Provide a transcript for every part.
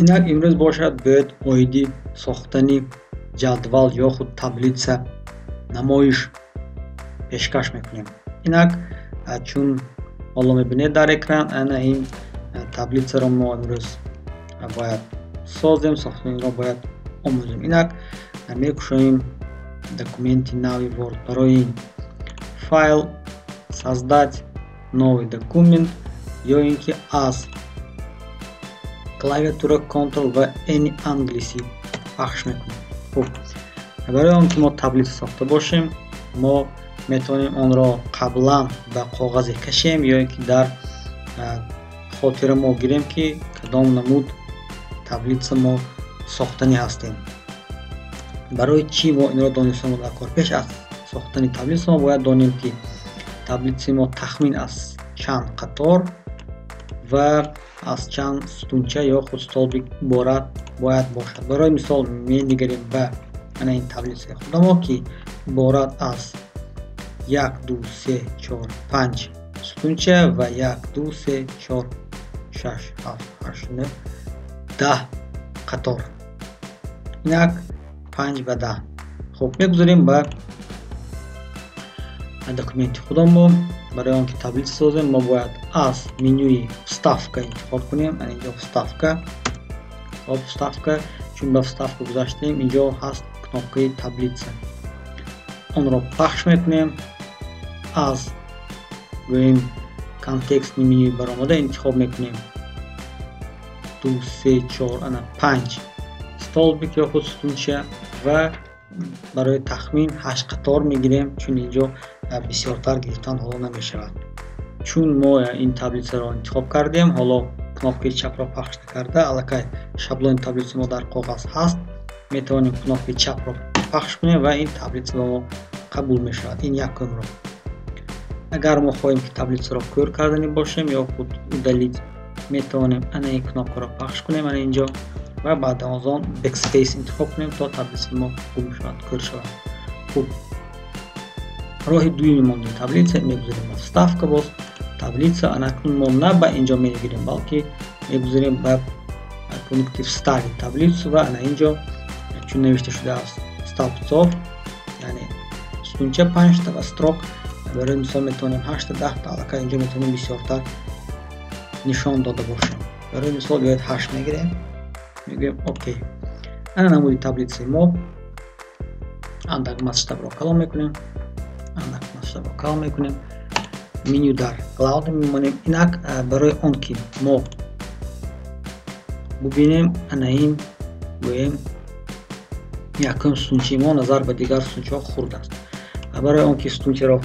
Инак имрӯз бошад бояд оиди сохтани ҷадвал ё худ таблица намоиш пешкаш мекунем. Инак, чун ҳоло мебинед дар экран, ана ин таблицаро мо имрӯз бояд созем, сохтани инро бояд омӯзем. Инак, мекушоем документи нави Word. Барои ин «Файл», «Создать новый документ» ё ин ки аз клавиатура Ctrl ва N англисӣ пахш мекунем. Хуб, барои он ки мо таблица сохта бошем, мо метавонем онро қаблан ба коғазе кашем ё ин ки дар хотира мо гирем, ки кадом намуд таблица мо сохтанӣ ҳастем. Барои чӣ мо инро донистан дар кор? Пеш аз сохтани таблица мо бояд донем, ки таблицаи мо тахмин аз чанд қатор ва аз чанд сутунча ё худ столбик иборат бояд бошад. Барои мисол, менигарем ба ана ин таблицаи худамо, ки иборат аз як, ду, се, чор, панҷ сутунча ва як, ду, се, чор, шаш, ҳафт, ҳашт, нӯҳ, 10 қатор. Инак, 5 ба 10. Хуб, мегузарем ба документи худамон. Барои он ки таблица созем, мо бояд аз менюи «Вставка» интихоб кунем. Ана инҷо «Вставка». Хоб, «Вставка». Чун ба «Вставка» гузаштем, инҷо ҳаст кнопкаи «Таблица», онро пахш мекунем. Аз, гӯем, контекстный менюи баромада интихоб мекунем ду, се, чор, ана панҷ столбик ё худ сутунча ва барои тахмин ҳашт қатор мегирем, чун инҷо бисёртар гирифтан ҳоло намешавад. Чун мо ин таблицаро интихоб кардем, ҳоло кнопкаи чапро пахш накарда, аллакай шаблони таблицаи мо дар коғаз ҳаст, метавонем кнопкаи чапро пахш кунем ва ин таблица ба мо қабул мешавад. Ин якум роҳ. Агар мо хоҳем, ки таблицаро кӯр карданӣ бошем ё худ удалить, метавонем ана ин кнопкаро пахш кунем ана инҷо ва баъд аз он Backspace интихоб кунем, то таблицаи мо гум шавад, кӯр шавад. Хуб, роҳи дуюми мондани таблица: мегузарем ба «Вставка», боз «Таблица». Анакнун мо на ба инҷо мегирем, балки мегузарем ба пункти «Вставить таблицу» ва ана инҷо чун навишта шудааст «столбцов», яъне сутунча панҷта ва «строк», барои мисол, метавонем ҳашта, 10та, аллакай инҷо метавонем бисёртар нишон дода бошем. Барои мисол, биёед, ҳашт мегирем, мегӯем «Окей». Ана намуди таблицаи мо. Андак масштабро калон мекунем, андак масштабро калон мекунем, меню дар «Главный» мемонем. Инак, барои он ки мо бубинем, ана ин, гӯем, якум сутунчаи мо назар ба дигар сутунчаҳо хурд аст. Барои он ки сутунчаро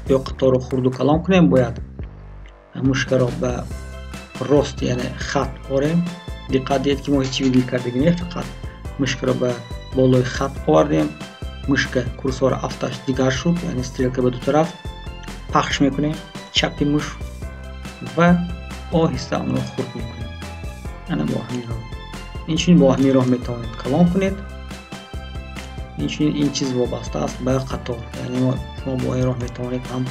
ё қаторро хурду калон кунем, бояд мушкаро ба рост, яъне хат орем. Диққат диҳед, ки мо ҳеҷ выделить кардагӣ не, фақат мушкаро ба болои хат овардем, мушка курсора афташ дигар шуд, яъне стрелка ба ду тараф. Пахш мекунем чапи муш ва оҳиста онро хурд мекунем. Ана бо ҳамин роҳ. Инчунин бо ҳамин роҳ метавонед калон кунед. Инчунин ин чиз вобаста аст ба қатор, яъне шумо бо ин роҳ метавонед ҳам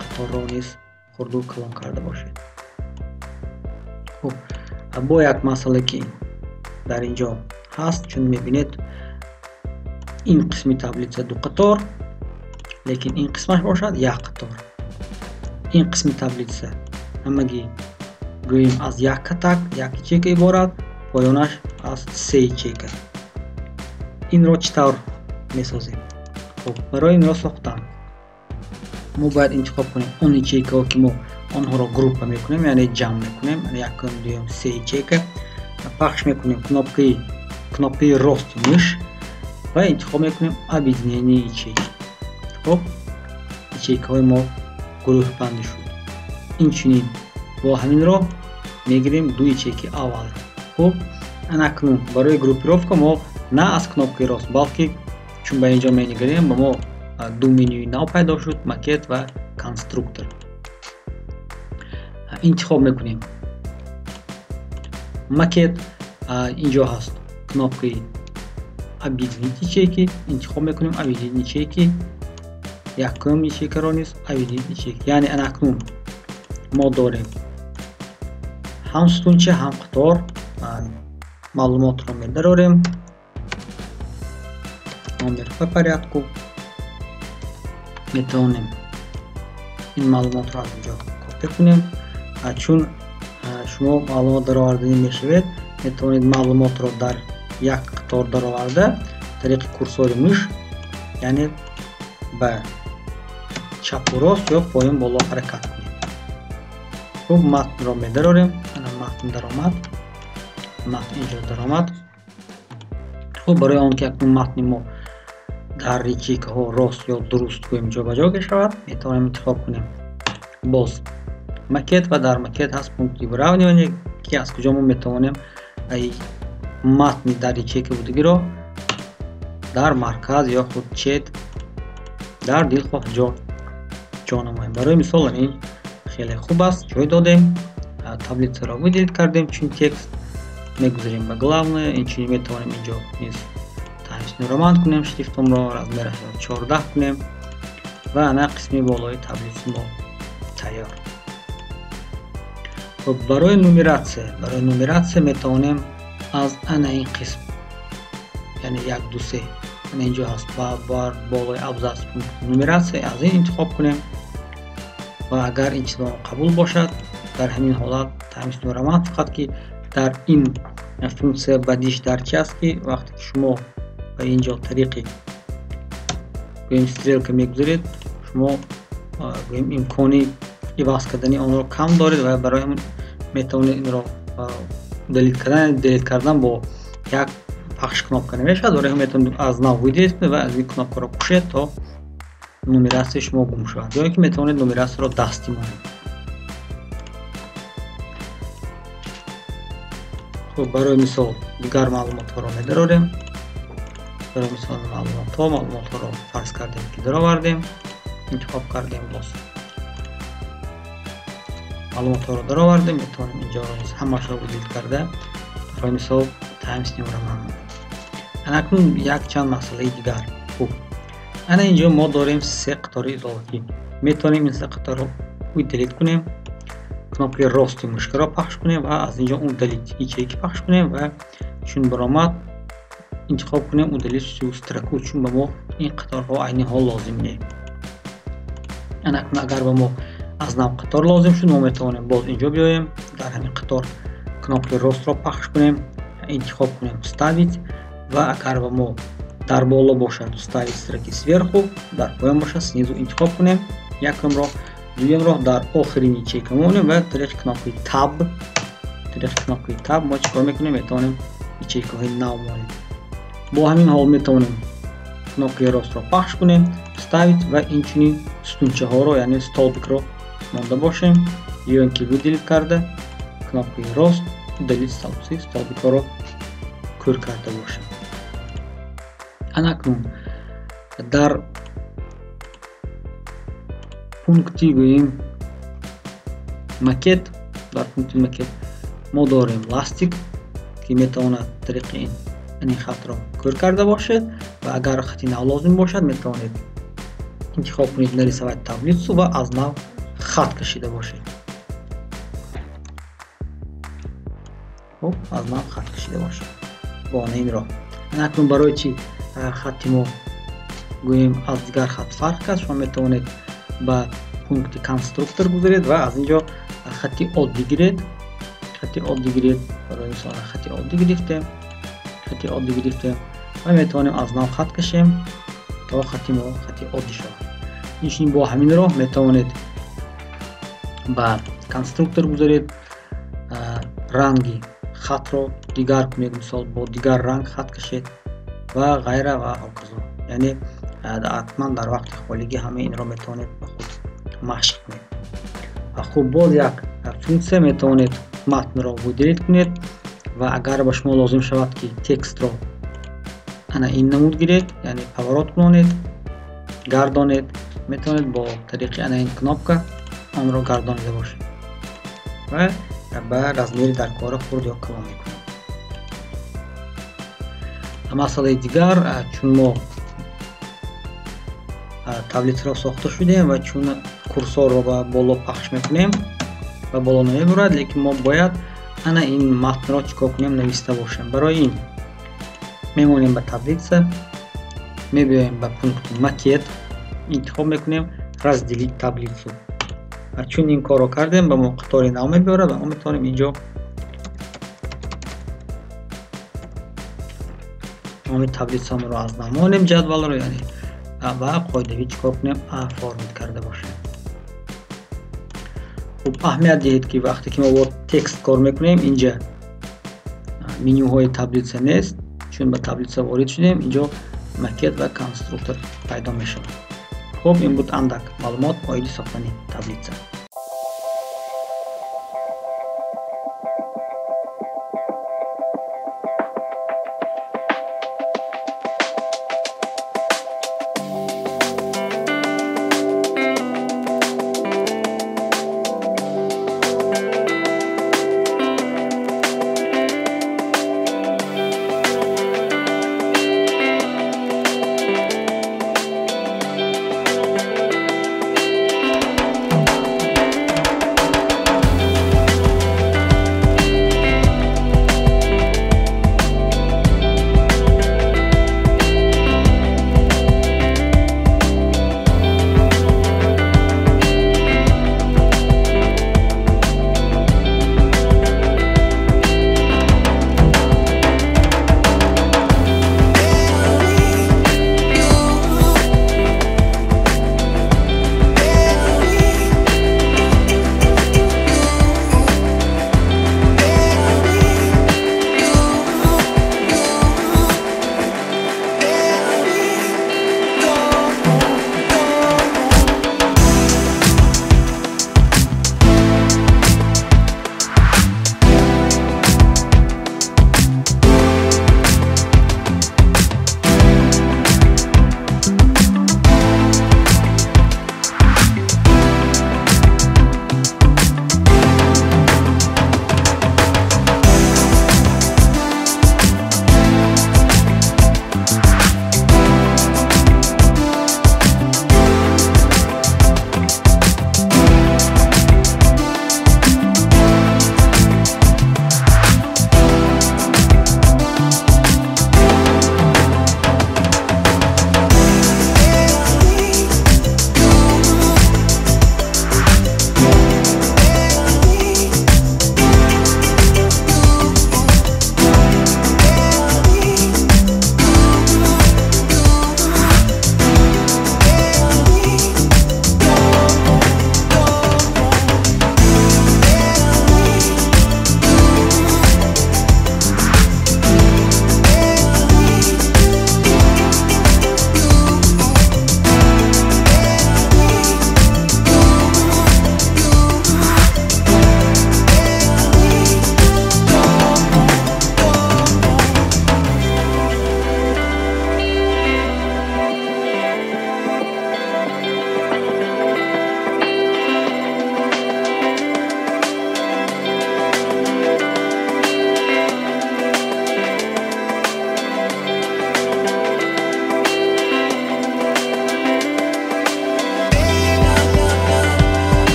қаторро низ хурду калон карда бошед. Хуб, бо як масъала, ки дар ин ҷо ҳаст: чун мебинед, ин қисми таблица ду қатор, лекин ин қисмаш бошад як қатор. Ин қисми таблица ҳамагӣ, гӯем, аз як катак, як ячейка иборат, поёнаш аз се ячейка. Инро чӣ тавр месозем? Хуб, барои инро сохтан мо бояд интихоб кунем он ячейкаҳо, ки мо онҳоро группа мекунем, яъне ҷамъ мекунем: якум, дуюм, се ячейка. Пахш мекунем кнопкаи рости муш ва интихоб мекунем «Объединение ячейки». Хуб, ячейкаҳои мо гурӯҳбандӣ шуд. Инчунин бо ҳамин роҳ мегирем ду ячейки аввалро. Хуб, анакнун барои группировка мо на аз кнопкаи рост, балки чун ба инҷо менигарем, ба мо ду менюи нав пайдо шуд: «Макет» ва «Конструктор». Интихоб мекунем «Макет». Инҷо ҳаст кнопкаи «Объединить ячейки», интихоб мекунем «Объединить ячейки». Якум ячейкаро низ «Объединить ячейки», яъне анакнун мо дорем ҳам сутунча, ҳам қатор. Маълумотро медарорем. Номер по порядку. Метавонем ин маълумотро аз инҷо копия кунем. Чун шумо маълумот дароварданӣ мешавед, метавонед маълумотро дар як қатор дароварда тариқи курсори муш, яъне ба чапу рост ё поён боло ҳаракат кунед. Хуб, матнро медарорем. Ана матн даромад. Матн инҷо даромад. Хуб, барои он ки акнун матни мо дар ячейкаҳо рост ё дуруст гӯем ҷобаҷо мешавад, метавонем интихоб кунем боз макет ва дар макет ҳаст пункти выравнивания, ки аз куҷо мо метавонем матни дар ячейка будагиро дар марказ ё худ чет дар дилхоҳ ҷо ҷо намоем. Барои мисол ин хеле хуб аст, ҷой додем, таблицаро выделить кардем чун текст, мегузарем ба главное, инчунин метавонем инҷо низ Times New Roman кунем, шрифтомро размерашро 14 кунем ва ана қисми болои таблица мо тайёр. Хуб, барои нумератсия метавонем аз ана ин қисм, яъне 1 2 3, ана инҷо ҳаст бар болои абзац нумератсия, аз ин интихоб кунем ва агар ин чиз ба мо қабул бошад, дар ҳамин ҳолат Times New Roman, фақат ки дар ин функсия бадиш дар чи аст, ки вақте ки шумо ба инҷо тариқи гӯем стрелка мегузаред, шумо гӯем имкони иваз кардани онро кам доред ва барои ҳамин метавонед инро делит кардан бо як пахш кнопка намешавад. Барои ҳамин метавонед аз нав выделить кунед ва аз ин кнопкаро кушед то нумератсияи шумо гум шавад, ё ин ки метавонед нумератсияро дастӣ монед. Хуб, барои мисол дигар маълумотҳоро медарорем. Барои мисол маълумотҳоро фарз кардем ки даровардем, интихоб кардем, боз маълумотҳоро даровардем, метавонем инҷоро низ ҳамаашро выделить карда барои мисол Times New Roman монем. Ана акнун якчанд масъалаи дигар. Хуб, ана инҷо мо дорем се қатори иловагӣ. Метавонем ин се қаторро выделить кунем, кнопкаи рости мушкаро пахш кунем ва аз инҷо удалить ячейки пахш кунем ва чун баромад интихоб кунем удалить всю строку, чун ба мо ин қаторҳо айни ҳол лозим не. Ана акнун агар ба мо аз нав қатор лозим шуд, мо метавонем боз инҷо биёем, дар ҳамин қатор кнопкаи ростро пахш кунем, интихоб кунем вставить ва агар ба мо дар боло бошад вставить строки сверху, дар поён бошад снизу интихоб кунем якумро, дуюмро дар охирин ячейка монем ва тариқи кнопкаи Tab мо чӣ кор мекунем? Метавонем ячейкаҳои нав монем. Бо ҳамин ҳол метавонем кнопкаи ростро пахш кунем, вставить ва инчунин сутунчаҳоро, яъне столбикро монда бошем, ё ин ки выделить карда кнопкаи рост удалить столбцы, столбикҳоро кӯр карда бошем. Ана акнун дар пункти гӯем макет, дар пункти макет мо дорем ластик, ки метавонад тариқи ин хатро кӯр карда бошед ва агар хати нав лозим бошад, метавонед интихоб кунед нарисовать таблицу ва аз нав хат кашида бошед. Хуб, аз нав хат кашида бошед бо ана ин роҳ. Ана акнун барои чи хати мо гӯем аз дигар хат фарқ кард, шумо метавонед ба пункти конструктор гузаред ва аз инҷо хати оддӣ гиред. Хати оддӣ гиред, барои мисол хати оддӣ гирифтем, ва метавонем аз нав хат кашем то хати мо хати оддӣ шавад. Инчунин бо ҳамин роҳ метавонед ба конструктор гузаред, ранги хатро дигар кунед, мисол бо дигар ранг хат кашед ва ғайра ва ҳоказо. Яъне ҳатман дар вақти холигӣ ҳамаи инро метавонед ба худ машқ кунед. Хуб, боз як функсия, метавонед матнро выделить кунед ва агар ба шумо лозим шавад ки текстро ана ин намуд гиред, яъне поворот кунонед, гардонед, метавонед бо тариқи ана ин кнопка онро гардонида бошед ва ба размери даркора хурд ё калон мекунед. Масъалаи дигар, чун мо таблицаро сохта шудем ва чун курсорро ба боло пахш мекунем ва боло намебурад, лекин мо бояд Ана ин матнро чӣ кор кунем, нависта бошем. Барои ин мемонем ба таблица, мебиёем ба пункти макет, интихоб мекунем разделить таблицу. Чун ин корро кардем, ба мо қатори нав мебиёрад ва мо метавонем инҷо номи таблицамонро аз нав монем, ҷадвалро, яъне ва қоидавӣ чӣ кор кунем, оформить карда бошем. Хуб, аҳамият диҳед, ки вақте ки мо бо текст кор мекунем, инҷа менюҳои таблица нест. Чун ба таблица ворид шудем, инҷо макет ва конструктор пайдо мешавад. Хуб, ин буд андак маълумот оиди сохтани таблица.